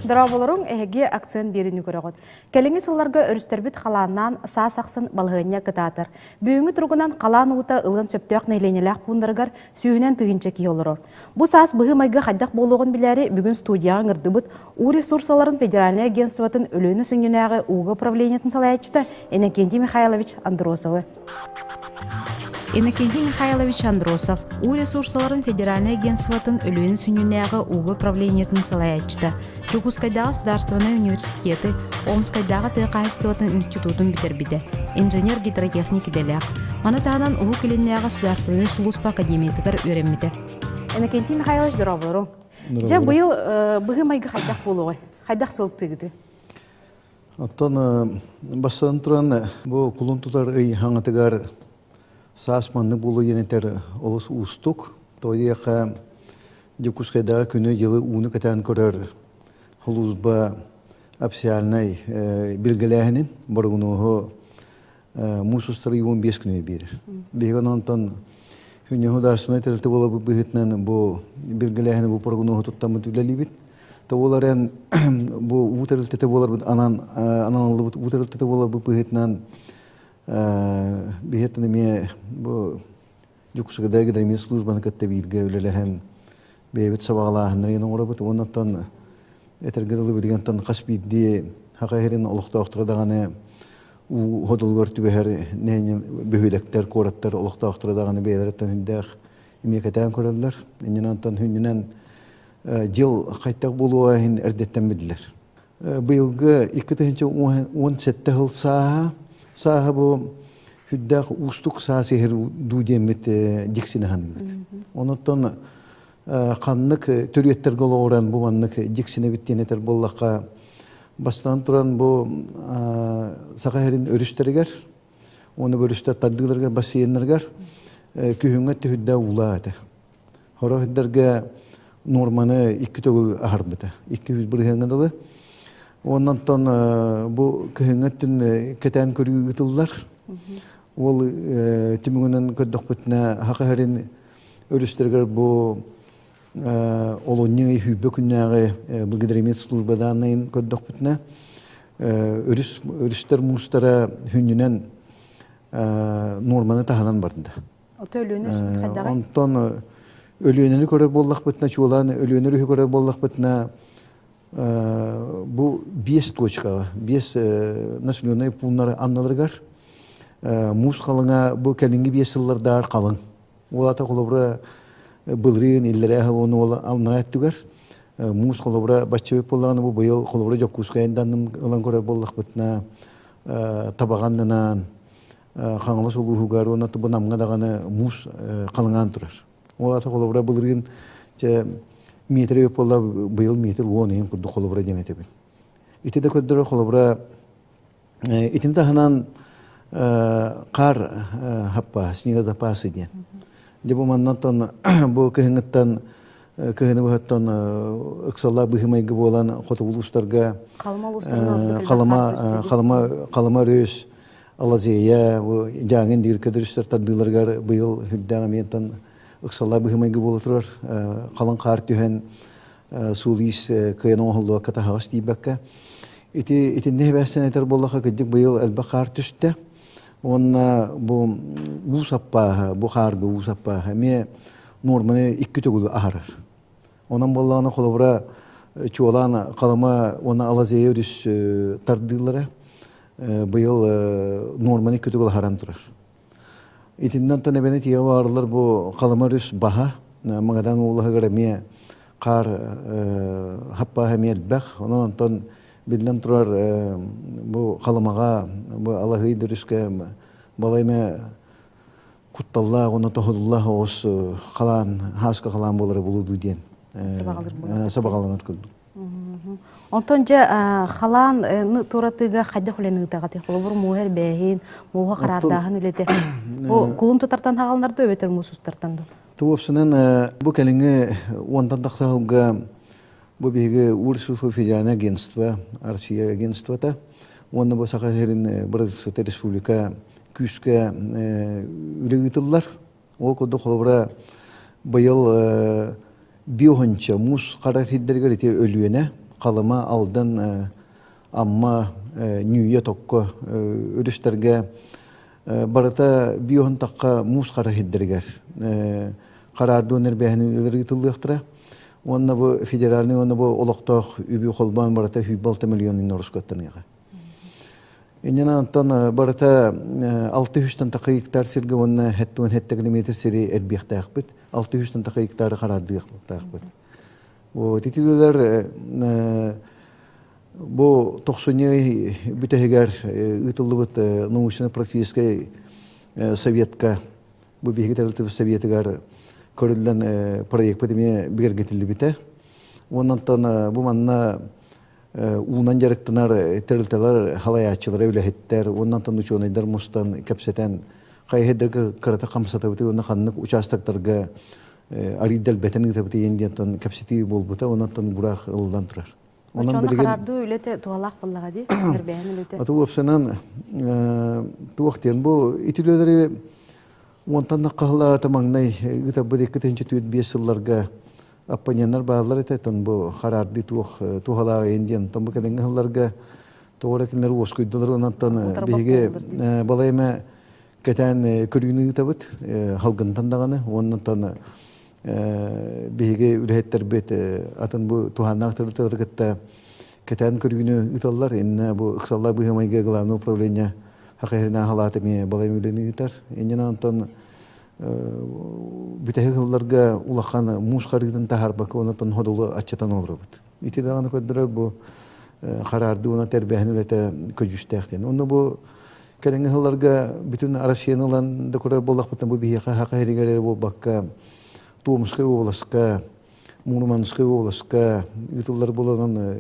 Дорооболоруҥ, эһиги акцент биэрини көрөҕүт. Кэлиҥҥи сылларга өрүстэрбит халааннаан саас ахсын балаһыанньа кытаатар. Бүгүҥҥү туругунан халаан уута ылыан сөптөөх нэһилиэнньэлээх пууннарыгар сүүһүнэн тыһыынча киһи олорор. Бу саас быһыы-майгы хайдах буолуоҕун билээри бүгүн студияҕа ыҥырдыбыт Уу ресурсаларын федеральнай агентствотын Өлүөнэ сүнньүнээҕи ууга управлениетын салайааччыта Иннокентий Михайлович Андросовы. Иннокентий Михайлович Андросов, Уу ресурсаларын федеральнай агентствотын Өлүөнэ сүнньүнээҕи ууга управлениетын салайааччыта, Дьокуускайдааҕы государственнай университеты, Омскайдааҕы тыа хаһаайыстыбатын институтун бүтэрбитэ, инженер-гидротехник идэлээх. Маны таһынан Уһук Илиннээҕи государственнай сулууспа академиятыгар үөрэммитэ. Иннокентий Михайлович, дорооболоруҥ. Дьэ, быйыл быһыы-майгы хайдах буолуоҕай? Хайдах сылтыыгытый? Оттон бастатан туран, бу кулун тутар ый хаҥатыгар саас маннык буолуо диэн этэр олус уустук. Тоҕо диэххэ, Дьокуускайдааҕы күнү-дьылы ууну кэтээн көрөр сулууспа официальнай билгэлээһинин борогунуоһу муус устар 15 күнү биэрэр. Биһиги онтон государственнай тэрилтэ буоларбыт быһыытынан бу билгэлээһини бу прогнозу туттаммыт үлэлиибит. Ол эрэн бу уу тэрилтэтэ буоларбыт анан аналлыбыт уу тэрилтэтэ буоларбыт быһыытынан биһиэттэн эмиэ бу Дьокуускайдааҕы гидромет службаны кытта бииргэ үлэлэһэн бэйэбит сабаҕалааһыннарын оҥоробут уонна оттон этэргэ дылы билигин оттон хас биирдии Саха сирин олохтоохторо даҕаны уу ходулугар түбэһэр бөһүөлэктэр, куораттар олохтоохторо даҕаны бэйэлэриттэн хүндээх эмиэ кэтээн көрөллөр. Иннинэн онтон хүннүнэн дьыл хайтах буолуоҕа иһин эрдэттэн биллэр. Быйылгы 2017 сыл сааһа, сааһа бу сүрдээх уустук саас иһэр дуу диэммит дьиксинэ саныыбыт. Онон ханнык төрүөттэргэ олоҕуран бу маннык дьиксинэбит диэн этэр буоллахха, бастаан туран бу Саха сирин өрүстэригэр уонна өрүстэр тардыыларыгар, бассейннарыгар күһүҥҥэ түһүрдэ уулаа этэ. Сорох сирдэргэ нуорманы икки төгүл аһарбыта, 200 бырыһыаҥҥа дылы. Онон бу кыһыҥҥы өттүн кэтээн көрүү ыытыллар. Ол түмүгүнэн көрдөхпүтүнэ, Саха сирин өрүстэригэр бу олунньу ый сүүрбэ күннээҕи бу гидромет служба дааннайын көрдөхпүтүнэ, өрүс өрүстэр муустара хүннүнэн нуорманы таһынан барда. Онтон Өлүөнэни көрөр буоллахпытына, чуолаан Өлүөнэ өрүһү көрөр буоллахпытына, бу биэс точкаҕа, биэс населенный пууннары анналарыгар муус халыҥа бу кэлиҥҥи биэс сыллардааҕар халыҥ. Ол аата холобура былырыын иллэрээ сыл уонна ол аллараа өттүгэр муус холобура бачча буоллаҕына бу быйыл холобура Дьокуускайын данным ылан көрөр буоллахпытына Табаҕаннынан Хаҥалас улууһугар уонна бу Намҥа даҕаны муус халыҥаан турар. Ол аата холобура былырыын чэ метр буолла быйыл метр уон ыйын курдук холобура диэн этэбин. Ити да көрдөрөр холобура итин таһынан хаар хаппаа снегозапасы диэн. Дьэ бу маннантан бу кыһыҥҥыттан кыһыны быһаттан ыксаллаах быһыы-майгы буолан хотугу улуустарга Халыма Халыма Халыма өрүс Алазея бу Дьааҥы Индигирка өрүстэр тардыыларыгар быйыл үрдээх эмиэ ыксаллаах быһыы-майгы буола турар. Халыҥ хаар түһэн суол-иис кыайан оҥоһуллубакка таһаҕас тиийбэккэ. Ити итиннэ сибээстэн этэр буоллахха кырдьык быйыл элбэх хаар түстэ. Уонна бу уу саппааһа, бу хаарга уу саппааһа эмиэ нуорманы икки төгүл аһарар. Онон буоллаҕына холобура чуолаан Халыма уонна Алазея өрүс тардыылара быйыл нуорманы икки төгүл аһаран турар. Итиннэн онтон эбэни тиийэ баҕарылар бу Халыма өрүс баһа Магадан уулаһыгар эмиэ хаар хаппааһа эмиэ элбэх. Онон онтон биллэн турар бу Халымаҕа бу Алаһыый өрүскэ балай эмэ кутталлаах уонна тоһутуллаах оҕус халаан хааска халаан буолара булуу диэн сабаҕаланар курдук. Онтон дьэ халаан туоратыыга хайдах үлэни ыытаҕытый? Холобур, мууһа эрбээһин, мууһа хараардааһын үлэтэ. Бу кулун тутартан хаалынар дуо эбэтэр муус устартан дуо? Туопсунан бу кэлиҥҥи уонтан тахса сылга бу биһиги Урсусу федеральное агентство, Россия агентствота уонна бу Саха сирин Бырасыыта республика күүскэ үлэ ыытыллар. Ол курдук холобура быйыл биохонча муус харар сирдэригэр ити Өлүөнэ, Халыма, Алдан, Амма, Ньүүйэ, Токко өрүстэргэ барыта биоһун тахха муус хара сирдэригэр хараардуон эрбээһин үлэлэр ыытыллыахтара. Уонна бу федеральный уонна бу олохтоох үбү холбоон барыта 106 миллионун ороскуоттаныаҕа. Инньэнэ онтон барыта 600 тахха гектар сиргэ уонна 77 километр сири эрбиэхтээхпит. 600 тахха гектары хараардыахтаахпыт. Вот ити үлэлэр бу тохсунньу бүтэһигэр ыытыллыбыт научно-практическай советка бу биһиги тэрилтэбит советыгар көрүллэн проекпыт эмиэ бигэргэтиллибитэ. Уонна онтон бу манна уунан дьарыктанар тэрилтэлэр халайааччылара үлэһиттэр уонна онтон учуонайдар мустан кэпсэтэн хайыһырдарга кырата хамсатабыт уонна ханнык участоктарга арыйдалбэтин ыытабыт диэн кэпсэтии буолбута онон бураах ылыллан турар. Онон билигин хараардуу үлэтэ туһалаах буоллаҕа дии, эрбээһин үлэтэ. Аты уопсанан туох диэн бу ити үлэлэри уонтан наққаһылаата маҥнай ыытабыт 2-4-5 сылларга оппоненнар бааллар этэ тон бу хараардыы туох туһалаах диэн тон бу кэлиҥҥи сылларга тоҕо эрэ кинилэр уоскуйдулар онон биһиги балай эмэ кэтээн көрүүнү ыытабыт халгынтан даҕаны уонна биһиги үлэһиттэрбит атын бу туһааннаах тэрилтэлэри кытта кэтээн көрүүнү ыыталлар. Иннэ бу ыксаллаах быһыы-майгы главное управление хахыһырынан халаат эмиэ балай үлэни ыытар. Иннинэ онтон бүтэһик сылларга улахан муус харыытын таһаарбакка онтон ходулу аччатан олоробут. Ити даҕаны көрдөрөр бу хараардыы уонна тэрбээһин үлэтэ көдьүүстээх диэн. Онно бу кэлиҥҥи сылларга бүтүн Россияны ылан да көрөр буоллахпытына бу биһиэхэ Саха сиригэр эрэ буолбакка Томскай уобаласка, Мурманскай уобаласка ыытыллар буолан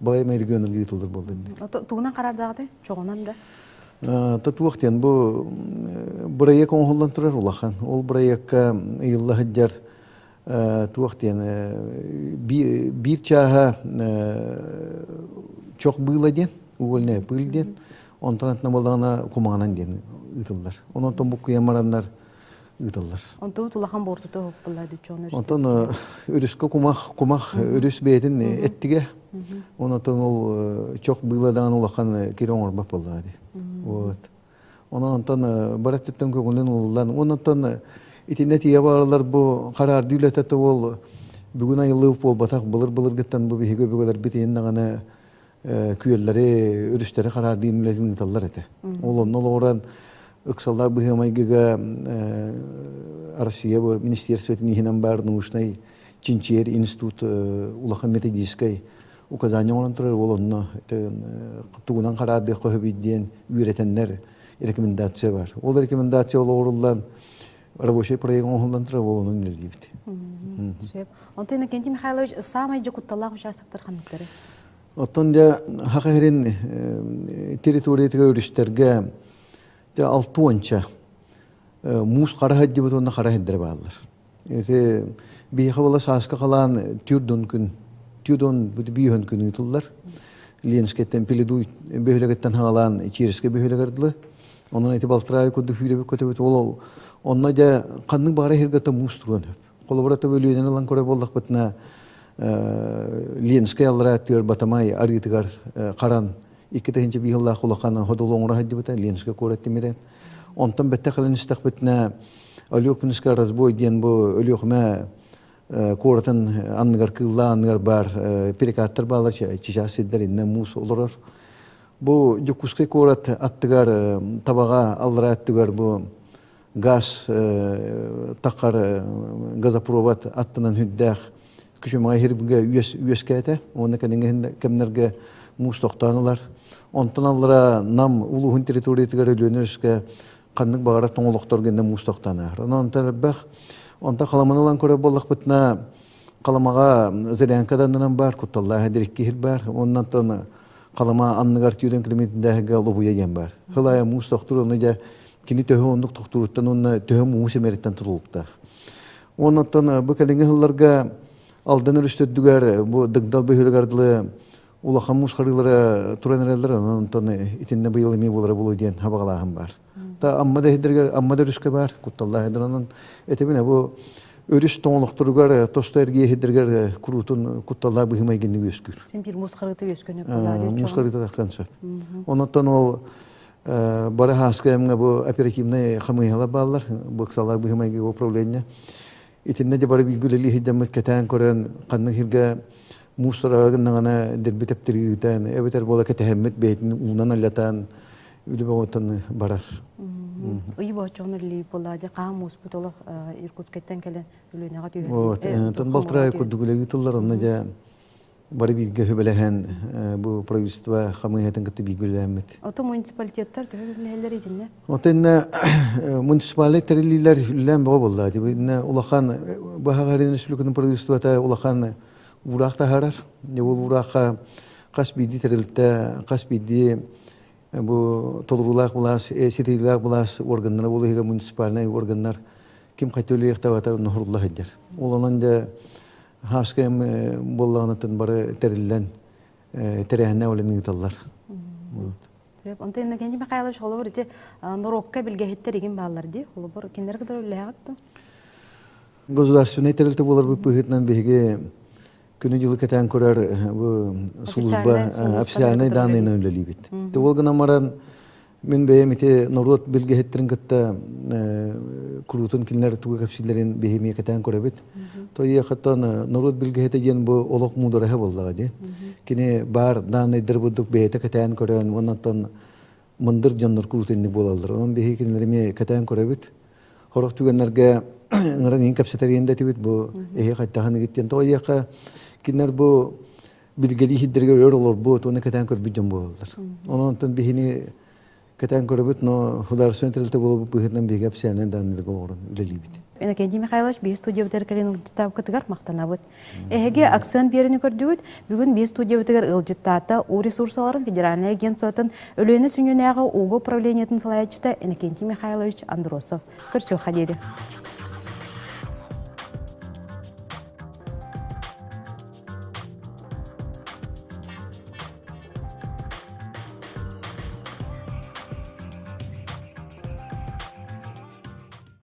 балай эмэ регионнарга ыытыллар буолла. Тугунан хараардаҕытай? Чоҕунан да? Туох диэн бу бырайыак оҥоһуллан турар улахан. Ол бырайыакка ыйылла сылдьар туох диэн биир чааһа чох быыла диэн, угольная пыль диэн, онтон атына буоллаҕына кумаҕанан диэн ыытыллар. Онон буккуйан бараннар ыытыллар. Онтон улахан буортута уһуппулла диччоон Онтон өрүскэ кумах кумах өрүс бэйэтин эттигэ. Онтон ол чох быыладаан улахан кире оҥорбот буоллаҕа дии. Вот. Онон онтон бар өттүттэн көҥүлүн ылыллан, онтон итиннэ тиийэ баралар бу хараардыы үлэтэ ол бүгүн айыллыбыт буолбатах былыр-былыргыттан бу биһиги өбүгэлэрбит иһин даҕаны күөллэри, өрүстэри хараардыын үлэтин ыыталлар этэ. Ол онно олоҕуран ыксаллаах быһыы-майгыга Россия бу министерствотын иһинэн баар научнай чинчийэр институт улахан методическай указание оҥорон турар ол онно тугунан хараардыахха сөбүй диэн үөрэтэннэр рекомендация бар. Ол рекомендация олоҕуруллан рабочий проект оҥоһуллан турар ол онон үлэлиибит. Сөп. Онтон Иннокентий Михайлович саамай дьокутталаах участоктар ханныктары? Оттон дьэ Саха сирин территориятыгар өрүстэргэ дьэ алтуонча муус хара сылдьыбыт уонна хара сирдэрэ бааллар. Ити биһиэхэ буола сааскы халаан түрдун күн түрдун бүүһүн күн ыытыллар. Ленскэттэн Пеледуй бөһүөлэгиттэн хаалаан Чирскэй бөһүөлэгэр дылы. Онон ити балтараа курдук сүүрэбит көтөбүт ол онно дьэ ханнык баҕара сиргэ муус туруон сөп. Холобура өлүөнэн ылан көрө буоллахпытына Ленскэй аллараа өттүгэр Батамай арыытыгар харан 2 тыһыынча сыллаах улахан ходул оҥоро сылдьыбыта Ленскэй куорат тимирэн. Онтон бэттэх кэлэн истэхпитинэ Өлүөхүмүскэ разбой диэн бу Өлүөхүмэ куоратын анныгар кыыллаах анныгар баар перекаттар баалар чычаас сирдэр иннэ муус олорор. Бу Дьокуускай куорат аттыгар Табаҕа аллараа өттүгэр бу газ таххар газопровод аттынан үрдээх күчүмэҕэй сиргэ үөскээтэ уонна кэлиҥҥи кэмнэргэ муус тохтоон ылар. Онтон аллара Нам улууһун территориятыгар Өлүөнэ өрүскэ ханнык баҕарар тоҥолохторго иннэ муус тохтоон ааһар. Онон онтон элбэх. Онтон халаманы ылан көрөр буоллахпытына Халамаҕа Зырянка данынан баар, кутталлаах эдэр сир баар. Оннан Халама анныгар түүрэн километрдээһигэ Лобуйа диэн баар. Хылайа муус тохтуур, ону дьэ кини төһө оннук тохтууруттан уонна төһө муус эмэриттэн тутулуктаах. Оннуттан бу кэлиҥҥи сылларга Алдан өрүс төрдүгэр бу Дыгдал бөһүөлэгэр дылы улахан муус харыылара туран эрэллэр, онон итиннэ быйыл эмиэ буолара буолуо диэн хабаҕалааһын баар. Та Амма да хидергер Амма да өрүскэ бар кутталлаах хидер. Этебине бу өрүс тоңолохторугар тосто эргие хидергер курутун кутталлаах быһымайгынны үөскүр. Син бир муус харыты үөскөнө буолаа. Муус харыты тахсан сөп. Онотон ол бары хааскайымга бу оперативный хамыйхала бааллар, бу ыксалаах быһымайгы управление. Итинне де бары билгүлели хиддеммит кэтээн көрөн ханнык хирге муус тарагын дерби тептиргитен эбетер бола кэтэһэммит бэйтин уунан аллатан үлү боҕоттон барар. Ый боочоҕун үллии буолла ди хаан мууспут олох Иркутскайтан кэлэн Өлүөнэҕэ түһэр. Вот, тон балтарай курдук үлэ ыытыллар, онно дьэ бары бииргэ хүбэлэһэн бу правительство хамыыһатын кытта бииргэ үлэлээммит. Ото муниципалитеттар төһө үлэлэһэллэр итиннэ? Отинне муниципальный тэриллиилэр үлэлээн бөҕө буолла. Инне улахан Баһаҕарын республикатын правительствота улахан уураах таһаарар. Ол уураахха хас биирдии тэрилтэ, хас биирдии бу толоруулаах былаас, ситиилээх былаас органнара, ол иһигэр муниципальнай органнар ким хайта үлэлиэхтээбэтэр онно сылдьар. Ол онон дьэ хааскайым буоллаҕынатын бары тэриллэн тэрээһиннээх үлэни ыыталлар. Онтон Иннокентий Михайлович холобур ити норуокка билгэһиттэр игин бааллар дии. Холобур кинилэр кытары үлэлэһэҕит дуо? Государственнай тэрилтэ буоларбыт быһыытынан биһиги күнү-дьылы кэтээн көрөр бу служба официальнай данныйынан үлэлиибит. Ол гынан баран мин бэйэм ити норуот билгэһиттэрин кытта куруутун кинилэр тугу кэпсииллэрин биһи кэтээн көрөбүт. Тойуохаттан норуот билгэһитэ диэн бу олох муудараһа буоллаҕа дии. Кини баар дааннайдар бурдук бэйэтэ кэтээн көрөн, оннуттан мындыр дьоннор куруутун буолаллар. Онон биһи кинилэри эмиэ кэтээн көрөбүт. Хорох түгэннэргэ ыҥыран иһин кэпсэтэр иһин дэтибит бу эһи хайтаһын игиттен тоҕо кинилэр бу билгэлии сирдэргэ өр олорбут, уонна кэтээн көрбүт дьон буолаллар. Онон онтон биһини кэтээн көрөбүт, но художественный тэрилтэ буолбут быһыытынан биһиги официальный данныйга олорон үлэлиибит. Иннокентий Михайлович, биир студиябытыгар кэлин ыалдьыттаабыккытыгар махтанабыт. Эһиги акцент биэрэни көрдүгүт. Бүгүн биир студиябытыгар ыалдьыттаата уу ресурсаларын федеральнай агентствотын Өлүөнэ сүнньүнээҕи ууга управлениетын салайааччыта Иннокентий Михайлович Андросов. Көрсүөххэ диэри.